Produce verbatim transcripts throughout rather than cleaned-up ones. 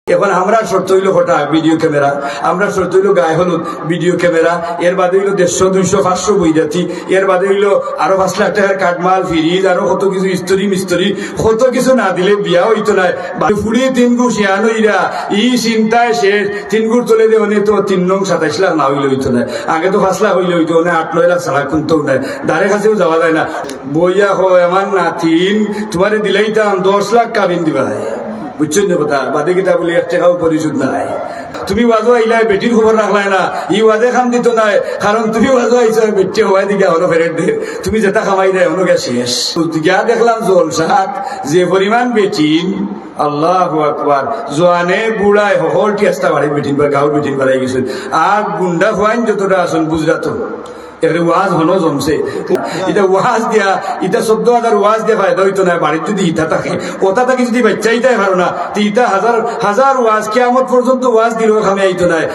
এখন আমরার শর্ত অইলো কটা? Video camera. আমরার শর্ত অইলো গায়ে হলুদ, ভিডিও ক্যামেরা, এর বাদে অইলো দেড়শো, দুইশো, পাঁচশো বৈরাতি, এর বাদে অইলো আরো পাঁচ লাখ টেকার কাঠমাল, ফ্রিজ, আরো কত কিছু, ইস্ত্রি মিস্ত্রি, কত কিছু না দিলে বিয়া অইতো নায়। বা-, ফুড়ি তিন গুণ শিয়ান অইরা, ই চিন্তায় শেষ। তিন গুণ চলে দে, অনে তো তিন নং সাতাইশ লাখ না অইলে অইতো নায়। আগে তো পাঁচ লাখ অইলে অইতো, অনে আট নয় লাখ ছাড়া কুন্তাউ নাই, ধারে কাছেও যাওয়া যায় না। বইয়া কয়, "আমার নাতিন, তুমারে দিলাইতাম দশ লাখ কাবিন দিবায়।" বুঝছইন নি কথা? বাদে কিতা বলে, "এক টেকাও পরিশোধ নাই।" তুমি ওয়াজো আইলায়, বেটির খবর রাখলায় না, ই ওয়াজে কাম দিতো নায়, কারণ তুমি ওয়াজো আইছো, বেটি হওয়ায় দিকে অনো ফেরত দে, তুমি যেটা কামাই দেয় অনো গিয়া শেষ। গিয়া দেখলাম জলসাত যে পরিমাণ বেটিন, আল্লাহু আকবার, জোয়ানে বুড়ায় হকলটি আস্তা বাড়িত বেটিন পার, গাঁওর বেটিন পার অই গেছইন। আর গুন্ডা ফুয়াইন যতটা আছইন বুঝরা তো, এরে ওয়াজ হনো জমছে। ইটা ওয়াজ দিয়া, ইটা চৌদ্দ হাজার ওয়াজ দিয়া ফায়দা অইতো নায়, বাড়িত যুদি ইটা থাকে, ওটা থাকি যুদি বাচ্চাইতায় পারো না, তে ইটা হাজার, হাজার ওয়াজ, কিয়ামত পর্যন্ত ওয়াজ দিলেও কামে আইতো নায়।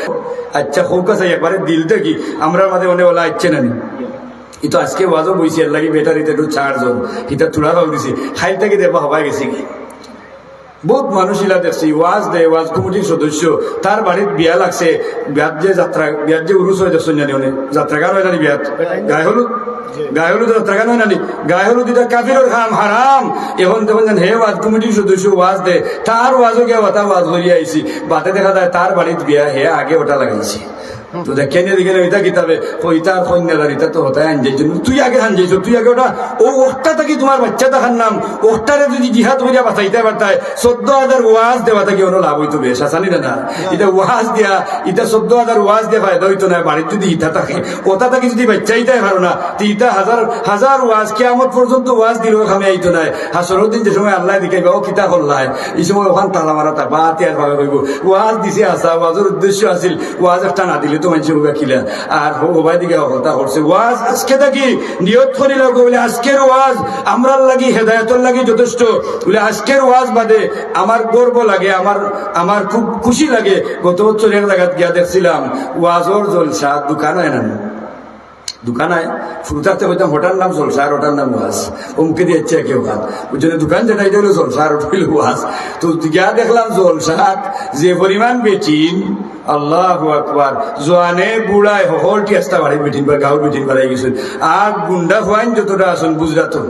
আচ্ছা, কউক্কা চাই একবারে দিল থাকি, আমরার মাঝে অনে ওলা আইছে না নি? ই তো আজকে ওয়াজো বইছে, এর লাগি ব্যাটারিত একটু চার্জ অর, ইটা থুড়া পাও দিছে, কাইল থাকি দেখবা হবায় গেছে কি। বহুত মানুষ ইলা দেখছি, ওয়াজ দেয়, ওয়াজ কমিটির সদস্য, তার বাড়িত বিয়া লাগছে, বিয়াত যে যাত্রা, বিয়াত যে উরুস অয় দেখছইন জানি, অনে যাত্রাগান অয় জানি বিয়াত, গায়ে হলুদ, গায়ে হলুদ যাত্রাগান অয় জানি, গায়ে হলুদ ইটা কাফিরর কাম, হারাম। এখন দেখইন যেন হে ওয়াজ কমিটির সদস্য ওয়াজ দেয়, তার ওয়াজো গিয়া বাতা ওয়াজ করিয়া আইছি, বাদে দেখা যায় তার বাড়িত বিয়া, হে আগে ওটা লাগাইছে। তো দেখেন এদিকে না, ইটা কিতাবে, কইতা আর কইন না, ইটা তো হতায় আনজাইছে। তুই আগে আনজাইছো, তুই আগে ওটা, ও ওটা থাকি তুমার বাচ্চা থাকার নাম, ওটারে যুদি জিহাদ করিয়া বাঁচাইতায় পারতায়, চৌদ্দ হাজার ওয়াজ দেওয়া থাকি অনো লাভ অইতো বেশ, আসানি না, না। ইটা ওয়াজ দিয়া, ইটা চৌদ্দ হাজার ওয়াজ দিয়া ফায়দা অইতো নায়, বাড়িত যুদি ইটা থাকে, ওটা থাকি যুদি বাচ্চাইতায় পারো না, তে ইটা হাজার, হাজার ওয়াজ, কিয়ামত পর্যন্ত ওয়াজ দিলেও কামে আইতো নায়। হাশরর দিন যে সময় আল্লায় দেখাইবা, "ও কিতা করলায়?" ই সময় ওখান তালা মারা থাকবা, আতিয়ার ভাবে কইবো, "ওয়াজ দিছে হাছা, ওয়াজর উদ্দেশ্য আছিল, ওয়াজ একটা না দিলে তো মানষে কইবা কিলা।" আর হ-, হবায় দিকে হকলতা করছে। ওয়াজ আজকে থাকি নিয়ত করিলাউক্কা বুলে, আজকের ওয়াজ আমরার লাগি, হেদায়েতর লাগি যথেষ্ট। বুলে, আজকের ওয়াজ বাদে আমার গর্ব লাগে, আমার, আমার খুব খুশি লাগে। গত বছর এক জাগাত গিয়া দেখছিলাম, ওয়াজর জলসা, দোকান অয় না নি? দোকান অয়, ফুরুতাতে কইতাম, "ওটার নাম জলসা আর ওটার নাম ওয়াজ।" অমুকে দিয়া ইচ্ছা কেউ খান। ওই জন্য দোকান যেটা, ইটা অইলো জলসা আর ওটা অইলো ওয়াজ। তো গিয়া দেখলাম জলসাত যে পরিমাণ বেটিন, আল্লাহু আকবার, জোয়ানে বুড়ায় হকলটি আস্তা বাড়িত বেটিন পার, গাঁওর বেটিন পার অই গেছইন। আর গুন্ডা ফুয়াইন যতটা আছইন বুঝরা তো,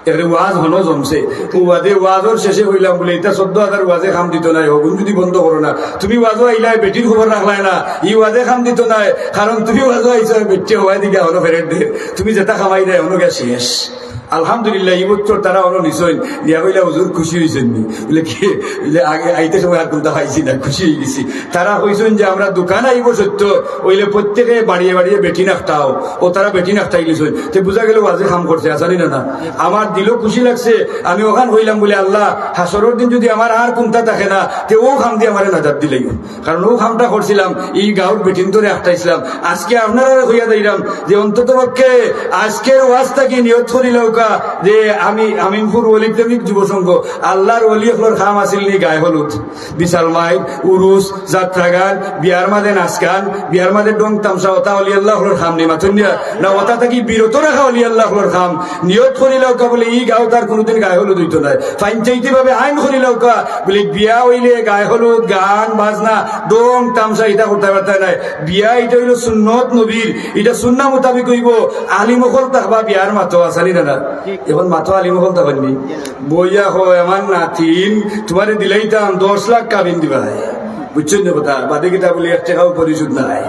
এরে ওয়াজ হনো জমছে। ও বাদে ওয়াজর শেষে কইলাম বুলে, "ইটা চৌদ্দ হাজার ওয়াজে কাম দিতো নায়, হগুন যুদি বন্ধ করো না, তুমি ওয়াজো আইলায় বেটির খবর রাখলায় না, ই ওয়াজে কাম দিতো নায়, কারণ তুমি ওয়াজো আইছো, বেটি হওয়ায় দিকে অনো ফেরত দে, তুমি যেটা কামাই দেয় অনো গিয়া শেষ।" আলহামদুলিল্লাহ, ই বছর তারা অনো নিছইন, দিয়া কইলা, "হুজুর খুশি অইছইন নি?" বুলে, "কি?" বুলে, "আগে আইতে সময় আর কুন্তা পাইছি না, খুশি অই গেছি।" তারা কইছইন যে, "আমরা দোকান আইবো সত্য, অইলে প্রত্যেকে বাড়িয়ে বাড়িয়ে বেটিন আখতাও।" ও তারা বেটিন আখতাই গেছইন, তে বুঝা গেল ওয়াজে কাম করছে, আসানি না, না? আমার দিলও খুশি লাগছে, আমি ওখান কইলাম বুলে, "আল্লাহ, হাশরর দিন যুদি আমার আর কুন্তা থাকে না, তে ও কাম দি আমারে নাজাত দিলাইও।" কারণ ও কামটা করছিলাম, ই গাঁওর বেটিন্তরে আখতাইছিলাম। আজকে আপনারারে কইয়া যাইরাম যে অন্তত পক্ষে আজকের ওয়াজ থাকি নিয়ত করিলাউক্কা যে আমি আমিনপুর ওলি প্রেমিক যুব সংঘ, আল্লাহর ওলি অকলর কাম আছিল নি গায়ে হলুদ, বিশাল মাইল, উরুস, যাত্রাগান, বিয়ার মাঝে নাচগান, বিয়ার মাঝে ঢং তামশা, ওটা অলি আল্লাহ অকলর কাম নি, মাতুন দিয়া? না, ওটা থাকি বিরত রাখা অলি আল্লাহ অকলর কাম। নিয়ত করিলাউক্কা বুলে, ই গাঁওত আর কুনুদিন গায়ে হলুদ অইতো নায়। পঞ্চায়েতি ভাবে আইন করিলাউক্কা বুলে, বিয়া অইলে গায়ে হলুদ, গান, বাজনা, ঢং, তামশা, ইটা করতায় পারতায় নায়। বিয়া ইটা অইলো সুন্নত নবীর, ইটা সুন্নাহ মোতাবিক অইবো। আলিম অকল থাকবা বিয়ার মাতো, আসানি না, না? এখন মাতো আলিম অকল থাকইন নি? বইয়া কয়, "আমার নাতিন, তুমারে দিলাইতাম দশ লাখ কাবিন দিবায়।" বুঝছইন নি কথা? বাদে কিতা বুলে, "এক টেকাও পরিশোধ নাই।"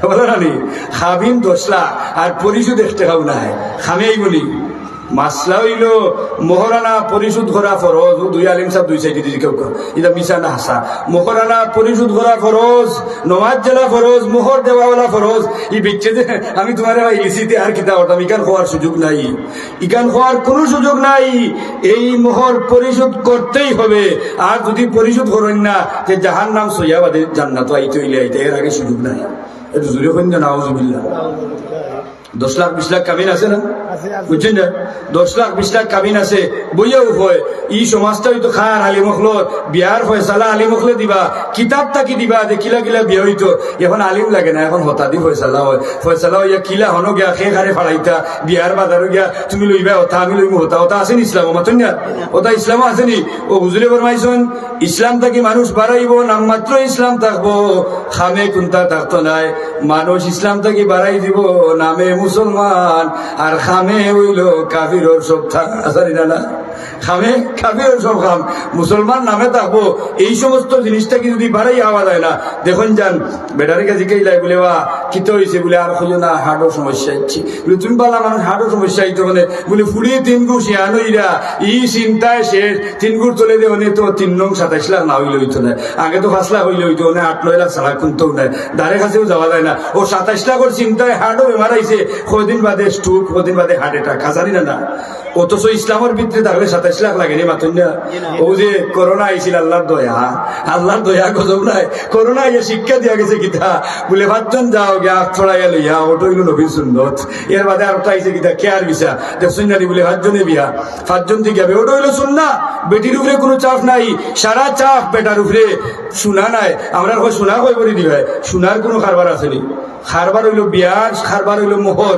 বুলে না নি? কাবিন দশ লাখ, আর পরিশোধ এক টেকাও নাই। কামে আইবো নি? মাসলা অইলো, মোহরানা পরিশোধ করা ফরজ। ও দুই আলিম সাব দুই সাইডে দিদি কেউ কেউ। ইটা মিছা না হাছা? মোহরানা পরিশোধ করা ফরজ, নমাজ যেলা ফরজ, মোহর দেওয়া অলা ফরজ। ই বেটিয়ে যে আমি তুমারে পাইলিছি, তে আর কিতা করতাম? ইখান কওয়ার সুযোগ নাই, ইখান কওয়ার কুনু সুযোগ নাই। এই মোহর পরিশোধ করতেই হবে। আর যুদি পরিশোধ করইন না, তে জাহান্নাম ছইয়া বাদে জান্নাতো আইতে অইলে আইতে, এর আগে সুযোগ নাই। একটু জোরে কইন না, নাউজুবিল্লাহ। দশ লাখ বিশ লাখ কাবিন আছে না? বুঝছইন না? দশ লাখ বিশ লাখ কাবিন আছে, বইয়াও অয়। ই সমাজটা অইতো কার? আলিম অকলর। বিয়ার ফয়সালা আলিম অকলে দিবা, কিতাব থাকি দিবা, যে কিলা কিলা বিয়া অইতো। এখন আলিম লাগে না, এখন হতা দি ফয়সালা অয়। ফয়সালা অইয়া কিলা হনো গিয়া, কে কারে ফাড়াইতা, বিয়ার বাজারো গিয়া তুমি লইবা হতা, আমি লইমু হতা, হতা আছেনি ইসলামো? মাতইন না? হতা ইসলামো আছেনি? অউ হুজুরে ফরমাইছইন, ইসলাম থাকি মানুষ বারাইবো, নামমাত্র ইসলাম থাকবো, কামে কুন্তা থাকতো নায়। মানুষ ইসলাম থাকি বারাই দিবো, নামে মুসলমান, আর কামে অইলো কাফিরর সব থাক। আছানি না, না? কামে কাফিরর সব কাম, মুসলমান নামে থাকবো। এই সমস্ত জিনিস থাকি যদি বারাই আওয়া যায় না, দেখইন যান, বেটারে গিয়া জিকাইলাই বুলে, "বা, কিতা অইছে?" বুলে, "আর কইও না, হার্টর সমস্যা অইছে।" বুলে, "তুমি বালা মানুষ, হার্টর সমস্যা অইতো কেনে?" বুলে, "ফুড়ি তিন গুষ ইয়ান অইরা, ই চিন্তায় শেষ, তিন গুষ তলে দে, অনে তো তিন নং সাতাইশ লাখ না অইলে অইতো নায়, আগে তো পাঁচ লাখ অইলে অইতো, অনে আট নয় লাখ ছাড়া কুন্তাউ নাই, ধারে কাছেও যাওয়া যায় না। অউ সাতাইশ লাখর চিন্তায় হার্টও বেমার আইছে, কয়দিন বাদে স্ট্রোক, কয়দিন বাদে হার্ট অ্যাটাক, আছানি না, না?" অথচ ইসলামর ভিতরে থাকলে সাতাইশ লাখ লাগেনি, মাতইন না? অউ যে করোনা আইছিল, আল্লার দয়া, আল্লার দয়া গজব নাই। করোনা আইয়া শিক্ষা দিয়া গেছে কিতা? বুলে, "পাঁচজন যাও গিয়া আত ছড়াইয়া লইয়া, অটা অইলো নবীর সুন্নত।" এর বাদে আরোটা আইছে কিতা? Care visa. দেখছইন না নি? বুলে, "পাঁচজনে বিয়া, পাঁচজন দি গিয়া বিয়া, অটা অইলো সুন্নাত।" বেটির উপরে কুনু চাপ নাই, সারা চাপ বেটার উপরে। সোনা নাই, আমরার কয় সোনা কয় ভরি দিবায়, সোনার কুনু কারবার আছেনি। কারবার অইলো বিয়ার, কারবার অইলো মোহর।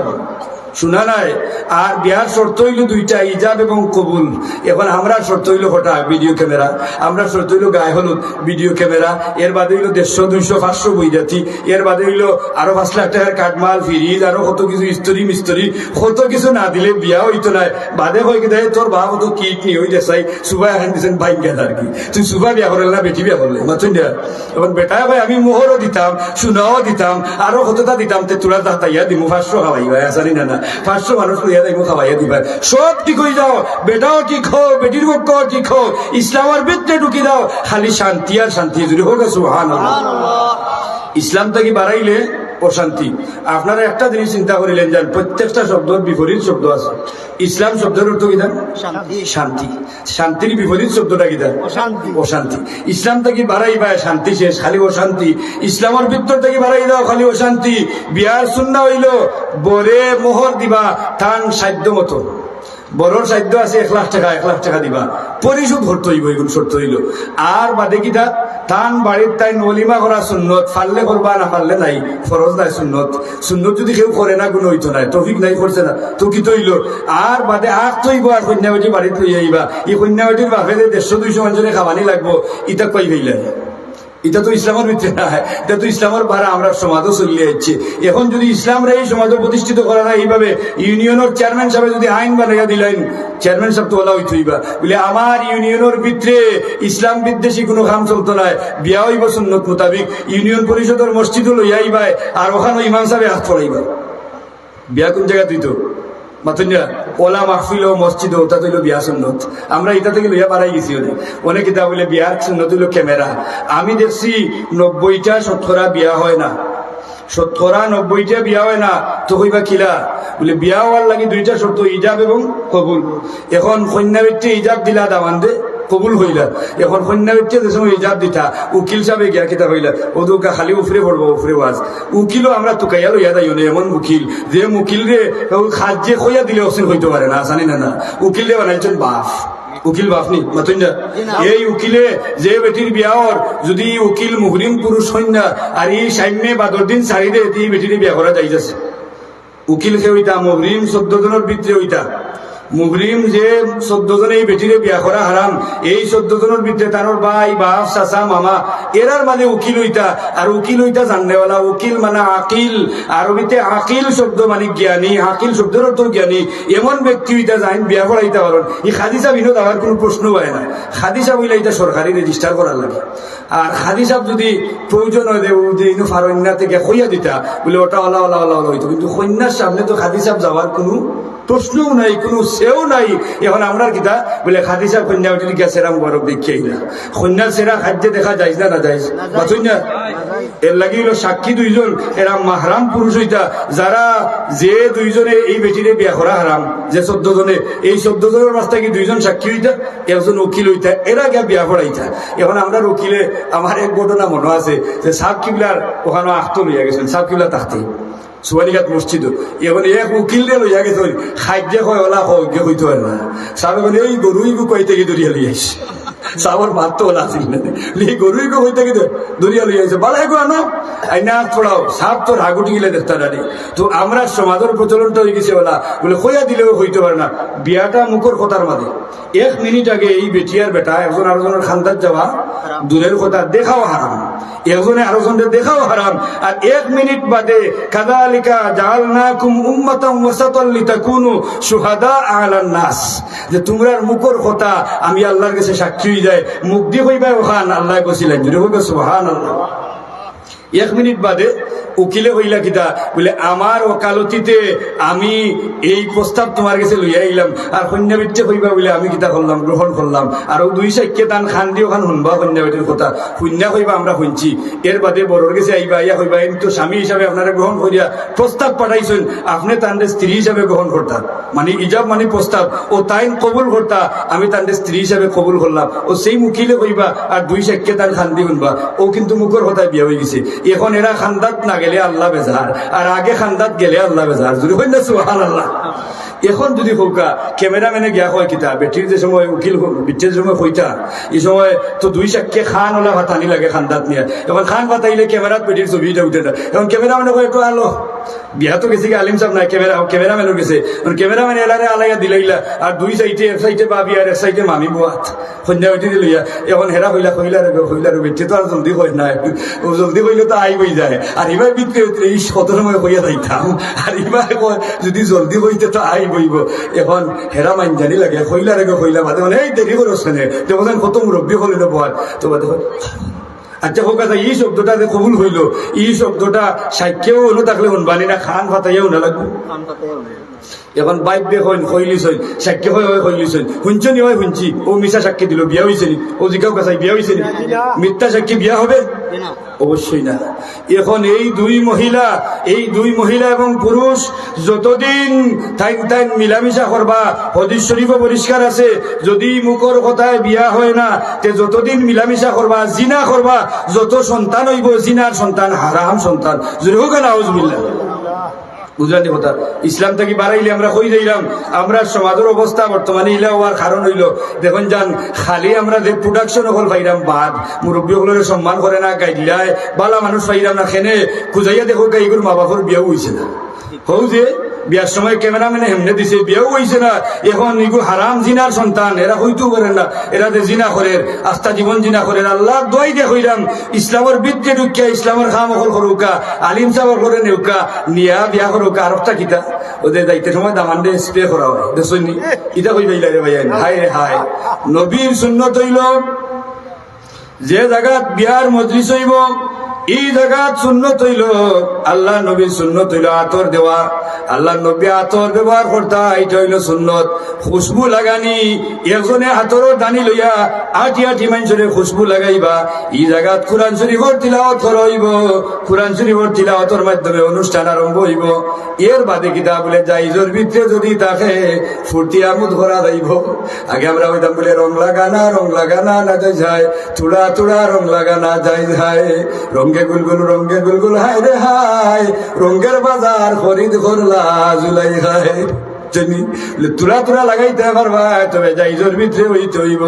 সোনা নাই। আর বিয়ার শর্ত অইলো দুইটা, ইজাব এবং কবুল। এখন আমরার শর্ত অইলো কটা? Video camera. আমরার শর্ত অইলো গায়ে হলুদ, ভিডিও ক্যামেরা। এর বাদে অইলো দেড়শো, দুইশো, পাঁচশো বৈরাতি। এর বাদে অইলো আরো পাঁচ লাখ টেকার কাঠমাল, ফ্রিজ, আরো কত কিছু, ইস্ত্রি মিস্ত্রি, কত কিছু না দিলে বিয়া অইতো নায়। বাদে কয় কিতা, "এ, তোর বাপ অত কিট নি, অউ দেখছাই, সুবাই আহান দিছইন ভাঙ্গা আর কি। তুই সুবা বিয়া করলে না, বেটি বিয়া করলে?" মাতইন না? এখন বেটায় কয়, "আমি মোহরও দিতাম, সোনাও দিতাম, আরো কততা দিতাম, তে তোরা যা তাইয়া দিমু, পাঁচশো খাওয়াইবায়।" আছানি না, না? পাঁচশো মানুষ লইয়া যাইমু, খাওয়াইয়া দিবায়। সব ঠিক অই যাও, বেটাও ঠিক হও, বেটির পক্ষও ঠিক হও, ইসলামর ভিতরে ঢুকি যাও, খালি শান্তি আর শান্তি। জুরে কউক্কা সুবহানাল্লাহ। ইসলাম থাকি বারাইলে অশান্তি। আপনারা একটা জিনিস চিন্তা করিলাইন যান, প্রত্যেকটা শব্দর বিপরীত শব্দ আছে। ইসলাম শব্দর অর্থ কিতা? শান্তি। শান্তি। শান্তির বিপরীত শব্দটা কিতা? অশান্তি। অশান্তি। ইসলাম থাকি বারাইবায়, শান্তি শেষ, খালি অশান্তি। ইসলামর ভিতর থাকি বারাই যাও, খালি অশান্তি। বিয়ার সুন্নাত অইলো, বরে মোহর দিবা তান সাধ্য মতো। বরর সাধ্য আছে এক লাখ টেকা, এক লাখ টেকা দিবা, পরিশোধ করতে অইবো, ইগুন শর্ত অইলো। আর বাদে কিতা? তান বাড়ির তাইন ওলিমা করা সুন্নত, পারলে করবা, না পারলে নাই, ফরজ নায়, সুন্নত। সুন্নত যুদি কেউ করে না, গুনা অইতো নায়, তৌফিক নাই, করছে না, তো কিতা অইলো? আর বাদে আখত অইবো, আর কইন্যা বেটি বাড়িত লইয়া আইবা। ই কইন্যা বেটির বাপে যে দেড়শো দুইশো মানষরে খাওয়ানি লাগবো, ইতা কই পাইলা? ইতা তো ইসলামর ভিতরে নায়, ইতা তো ইসলামর বারা আমরার সমাজো চলিয়া আইছে। এখন যুদি ইসলামরে ই সমাজো প্রতিষ্ঠিত করা যায়, ইভাবে ইউনিয়নর চেয়ারম্যান সাবে যুদি আইন বানাইয়া দিলাইন, চেয়ারম্যান সাব তো অলা অইতো অইবা, বুলে, "আমার ইউনিয়নর ভিতরে ইসলাম বিদ্বেষী কুনু কাম চলতো নায়, বিয়া অইবো সুন্নত মোতাবিক, ইউনিয়ন পরিষদর মসজিদো লইয়া আইবায়, আর অখানো ইমাম সাবে আখত পড়াইবা।" বিয়া কুন জাগাত অইতো? মাতইন না? অলা মাহফিলো, মসজিদো, অতা তো অইলো বিয়া সুন্নত। আমরা ইতা থাকি লইয়া বারাই গেছি অনেক। অনেক কিতা বুলে বিয়ার সুন্নত অইলো ক্যামেরা। আমি দেখছি নব্বইটা শতকরা বিয়া হয় না, শতকরা নব্বইটা বিয়া হয় না। তো কইবা কিলা? বুলে, "বিয়া অওয়ার লাগি দুইটা শর্ত, ইজাব এবং কবুল।" এখন কইন্যা বেটিয়ে ইজাব দিলা দামান্দে, কবুল কইলা। এখন কইন্যা বেটিয়ে যে সময় ইজাব দিতা, উকিল সাবে গিয়া কিতা কইলা, "অউ দেখউক্কা খালি উপরে পড়বো, উপরে ওয়াজ।" উকিলও আমরা তুকাইয়া লইয়া যাইও না, এমন উকিল, যে উকিলরে অউ খাজে কইয়া দিলে অসিন কইতো পারে না, আছানি না, না? উকিলরে বানাইছইন বাফ। উকিল বাফ নি? মাতইন না? এই উকিলে যে বেটির বিয়া অর, যুদি ই উকিল মুহরিম পুরুষ অইন না, আর ই সাইমে বাদর দিন ছাড়ি দে, তে ই বেটিরে বিয়া করা জায়েজ আছে। উকিল কে অইতা? মুহরিম চৌদ্দ জনর ভিতরে অইতা। মুহরিম যে চৌদ্দ জনে ই বেটিরে বিয়া করা হারাম, এই চৌদ্দ জনর ভিতরে তানর ভাই, বাফ, চাচা, মামা, এরার মাঝে উকিল অইতা। আর উকিল অইতা জাননেওয়ালা, উকিল মানে আকিল, আরবিতে আকিল শব্দ মানে জ্ঞানী, আকিল শব্দর অর্থ জ্ঞানী। এমন ব্যক্তি অইতা যাইন বিয়া পড়াইতা পারইন। ই কাজী সাব ইনো যাওয়ার কুনু প্রশ্ন অয় না। কাজী সাব অইলা ইতা সরকারি রেজিস্টার করার লাগি। আর কাজী সাব যুদি প্রয়োজন অয় যে, অউ যে ইনো ফারইন না, তে গিয়া কইয়া দিতা, বুলে, "অটা অলা, অলা, অলা, অলা অইতো।" কিন্তু কইন্যার সামনে তো কাজী সাব যাওয়ার কুনু প্রশ্নও নাই, কুনু সেও নাই। এখন আমরার কিতা? বুলে, "কাজী সাব কইন্যা বেটির গিয়া চেহারা মুবারক দেখিয়া আইলা।" কইন্যার চেহারা কাইজ্জে দেখা জায়েজ না, না জায়েজ? মাতইন না? এর লাগি অইলো সাক্ষী দুইজন, এরা মাহরাম পুরুষ অইতা, যারা, যে দুইজনে এই বেটিরে বিয়া করা হারাম, যে চৌদ্দ জনে, এই চৌদ্দ জনর মাঝ থাকি দুইজন সাক্ষী অইতা, একজন উকিল অইতা, এরা গিয়া বিয়া পড়াইতা। এখন আমরার উকিলে, আমার এক ঘটনা মনো আছে যে সাব কিবলার অখানো আখত লইয়া গেছইন, সাব কিবলা থাকতে সুবানীঘাট মসজিদ। এখন এক উকিলরে লইয়া গেছে, ওই খাদ্যে কয়, "ওলা কও, ইগে কইতে পারে না।" সাবে বলে, "এই গরু ইগু কইতে গিয়ে ধরিয়া লইয়া আইস।" সাবর মাত তো ওলা আছিল না। "এই গরু ইগু কইতে গিয়ে ধরিয়া লইয়া আইস। বালা এগু আনো, আইনা হাত পড়াও।" সাব তো রাগ উঠি গেলে দেখতা নানি। তো আমরা সমাজর প্রচলনটা হয়ে গেছে ওলা, বলে, "কইয়া দিলেও কইতে পারে না।" বিয়াটা মুখর কথার মাঝে। এক মিনিট আগে এই বেটি আর বেটা একজন আরোজনর খান্দাত যাওয়া দূরের কথা, দেখাও হারাম। একজনে আরোজনরে দেখাও হারাম। আর এক মিনিট বাদে, "কাযালিকা জাআলনাকুম উম্মাতাম ওয়াসাতাল লিতাকুনু শুহাদা আলান নাস।" যে তুমরার মুখর কথা আমি আল্লাহর কাছে সাক্ষী হয়ে যায়, মুখ দি কইবায় ওখান আল্লাহ গছিলেন। জুরে কইবা সুবহানাল্লাহ। এক মিনিট বাদে উকিলে কইলা কিতা, বলে, "আমার ওকালতিতে আমি এই প্রস্তাব তোমার কাছে লইয়া আইলাম।" আর কন্যা বেটিয়ে কইবা বলে, "আমি কিতা করলাম, গ্রহণ করলাম।" আর ও দুই সাক্ষী তান খান দি ওখান হুনবা কন্যা বেটির কথা, হুনিয়া কইবা, "আমরা হুনছি।" এর বাদে বরর কাছে আইবা, আইয়া কইবা, "আমি তো স্বামী হিসাবে আপনারে গ্রহণ করিয়া প্রস্তাব পাঠাইছইন, আপনে তানরে স্ত্রী হিসাবে গ্রহণ করতা।" মানে ইজাব মানে প্রস্তাব, ও তাইন কবুল করতা, আমি তানরে স্ত্রী হিসাবে কবুল করলাম। ও সেই উকিলে কইবা, আর দুই সাক্ষী তান খান দি হুনবা, ও কিন্তু মুখর কথায় বিয়া হয়ে গেছে। এখন এরা খান্দাত না গেলে আল্লাহ বেজার, আর আগে খান্দাত গেলে আল্লাহ বেজার। জুরে কইন না সুবহানাল্লাহ। এখন যদি কউক্কা, ক্যামেরাম্যানে গিয়া কয় কিতা, বেটির যে সময় উকিল হ-, বেটির যে সময় কইতা, এই সময় তো দুই সাক্ষী খান ওলা ফাতানি লাগে খান্দাত নিয়া। এখন খান ফাতাইলে ক্যামেরাত বেটির ছবিটা উঠে না। এখন ক্যামেরাম্যানে কয়, "একটু আলো।" বিয়া তো গেছে কি আলিম সাহেব না, ক্যামেরা, ক্যামেরাম্যানও গেছে। এখন ক্যামেরাম্যানে এলারে আলাইয়া দিলাইলা, আর দুই সাইডে, এক সাইডে ভাবি আর এক সাইডে মামি বওয়াত। কন্যা বেটিরে লইয়া, এখন হেরা কইলা, "কইলা রে গো, কইলা রে, বেটি তো আর জলদি কয় না, ও জলদি কইলে তো আই বই যায়।" আর ইবায় ভিতরে ভিতরে, "ইস, কত সময় কইয়া যাইতাম।" আর ইবায় কয়, "যদি জলদি কইতে তো আই বইব।" এখন হেরা মাইনজানি লাগে, "কইলা রে গো, কইলা।" বাদে মানে, "এই দেরি করস কেনে?" তো বলেন, "কত মুরব্বী হলে না বল।" তো বাদে কয়, আচ্ছা, হোক, আচ্ছা, এই শব্দটা যে কবুল হইল, এই শব্দটা সাক্ষীও হলো থাকলে হুনবানি না, খান ফাতাইয়া হুনা লাগবো। এখন বাইবে কইন, কইলিছইন, সাক্ষী কয়, হয় কইলিছইন, হুনছনি, হয় হুনছি, ও মিছা সাক্ষী দিল, বিয়া হইছে নি? ও জিকাও কাছাই, বিয়া হইছে নি? মিথ্যা সাক্ষী বিয়া হবে? অবশ্যই না। এখন এই দুই মহিলা, এই দুই মহিলা এবং পুরুষ যতদিন তাইন তাইন মিলামিশা করবা, হাদিস শরীফও পরিষ্কার আছে, যদি মুখর কথায় বিয়া হয় না, তে যতদিন মিলামিশা করবা, জিনা করবা, যত সন্তান হইব, জিনার সন্তান, হারাম সন্তান। জুরে হোক না, আউজুবিল্লাহ। বুঝলানি কথা? ইসলাম থাকি বাড়াইলে আমরা কই যাইলাম? আমরা সমাজর অবস্থা বর্তমানে ইলা হওয়ার কারণ হইল, দেখুন যান, খালি আমরা যে প্রোডাকশন হকল পাইলাম বাদ, মুরব্বী হকলরে সম্মান করে না, গাইল্লায়, বালা মানুষ পাইলাম না, খেনে খুঁজাইয়া দেখো, গাইগুর মা বাপর বিয়াও হইছে না। হউ যে বিয়ার সময় ক্যামেরাম্যানে হেমনে দিছে, বিয়াও হইছে না। এখন ইগু হারাম জিনার সন্তান, এরা হইতেও পারে না, এরা যে জিনা করের, আস্তা জীবন জিনা করের। আল্লাহর দোয়াই দিয়া কইলাম, ইসলামর ভিতরে ঢুকিয়া ইসলামর কাম হকল করুকা, আলিম সাহেব হকলরে নেউকা, নিয়া বিয়া করুকা। আর একটা কিতা, ও যে যাইতে সময় দামান্দরে স্প্রে করা হয়, দেখছইন নি? ইটা কই পাইলা রে ভাই? হায় রে হায়, নবীর সুন্নত হইল যে জাগাত বিয়ার মজলিস হইব, এই জাগাত সুন্নত হইল, আল্লাহ নবীর সুন্নত হইল আতর দেওয়া। আল্লাহ নবী আতর ব্যবহার করতা, এটা হইল সুন্নত। খুশবু লাগানি, একজনে আতরর দানি লইয়া আটি আটি মাইনষরে খুশবু লাগাইবা। এই জাগাত কোরআন শরীফর তিলাওয়াত করা হইব, কোরআন শরীফর তিলাওয়াতর মাধ্যমে অনুষ্ঠান আরম্ভ হইব। এর বাদে কিতা বলে, জাইজর ভিতরে যদি থাকে, ফুর্তি আমোদ করা যাইব। আগে আমরা হইতাম বলে, "রং লাগানা, রং লাগানা, না যাই যায়, থুড়া থুড়া রং লাগানা যাই যায়, রঙে গুলগুল, রঙে গুলগুল, হায় রে হায়, রঙের বাজার খরিদ করলা জুলাই হায়।" জানি, বলে, "থুড়া থুড়া লাগাইতে পারবা, তবে জাইজর ভিতরে হইতে হইব।"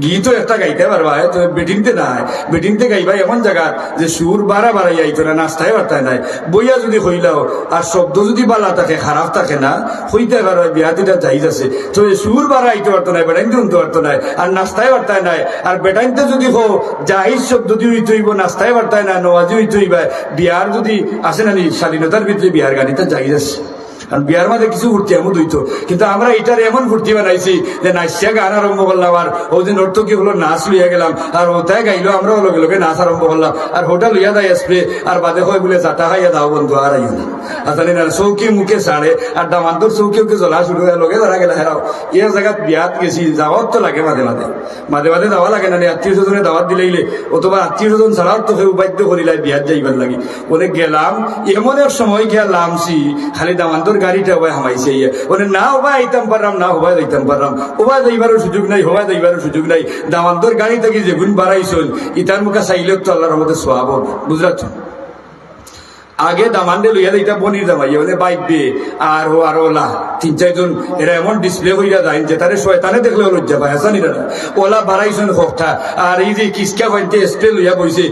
গীতও একটা গাইতে পারবা, তবে বেটিন্তে নাই। বেটিন্তে গাইবা এমন জাগাত যে সুর বাড়া বাড়াই আইতো না, নাচতায় পারতায় নাই। বইয়া যদি কইলাও, আর শব্দ যদি বালা থাকে, খারাপ থাকে না, কইতে পারবা বিয়াত ইটা জাইজ আছে। তবে সুর বাড়া আইতে পারতো না, বেটাইন্তে হুনতে পারতো না, আর নাচতায় পারতায় নাই। আর বেটাইন্তে যদি কও জাইজ শব্দ দি হইতে হইব, নাচতায় পারতায় না, নওয়াজি হইতে হইবা, বিয়ার যদি আছে না নি, শালীনতার ভিতরে বিয়ার গান ইটা জাইজ আছে। কারণ বিয়ার মাঝে কিছু ফুর্তি আমোদ হইতো, কিন্তু আমরা ইটারে এমন ফুর্তি বানাইছি যে নাচিয়া গান আরম্ভ করলাম, আর ও যে নর্তকী হকলর নাচ লইয়া গেলাম, আর ওটায় গাইলো, আমরাও লগে লগে নাচ আরম্ভ করলাম, আর ওটা লইয়া দেয় স্প্রে, আর বাদে কয় বলে, "চাটা খাইয়া যাও বন্ধু, আর আইও না।" আসলে না, চৌকি মুখে ছাড়ে, আর দামান্দর চৌকি উকি জ্বলা শুরু হয়, লগে ধরা গেলা হেরাও। এক জাগাত বিয়াত গেছি, যাওয়ার তো লাগে মাঝে মাঝে, মাঝে মাঝে যাওয়া লাগে না নি, আত্মীয় স্বজনে দাওয়াত দিলাইলে, অথবা আত্মীয় স্বজন ছাড়াও তো কেউ বাধ্য করিলাই বিয়াত যাইবার লাগি। বলে গেলাম, এমন এক সময় গিয়া লামছি, খালি দামান্দর গাড়িটা হবায় হামাইছে ইয়া। বলে না হবায় আইতাম পারলাম, না হবায় যাইতাম পারলাম, হবায় যাইবারও সুযোগ নাই, হবায় যাইবারও সুযোগ নাই। দামান্দর গাড়ি থাকি যেগুন বাড়াইছইন, ইতার মুখা চাইলে তো আল্লাহর রহমতে সওয়াব হবে। বুঝলা তো? আগে দামান্দরে লইয়া যাইতা বইনর জামাইয়ে, মানে বাইক দে, আর ও আর ওলা, তিন চাইরজন, এরা এমন ডিসপ্লে করিয়া যাইন যে তারে শয়তানে দেখলেও লজ্জা পায়, হাছা নি রে না? ওলা বাড়াইছইন খোকটা, আর এই যে কিসকা পাইন্তে স্প্রে লইয়া বইছে,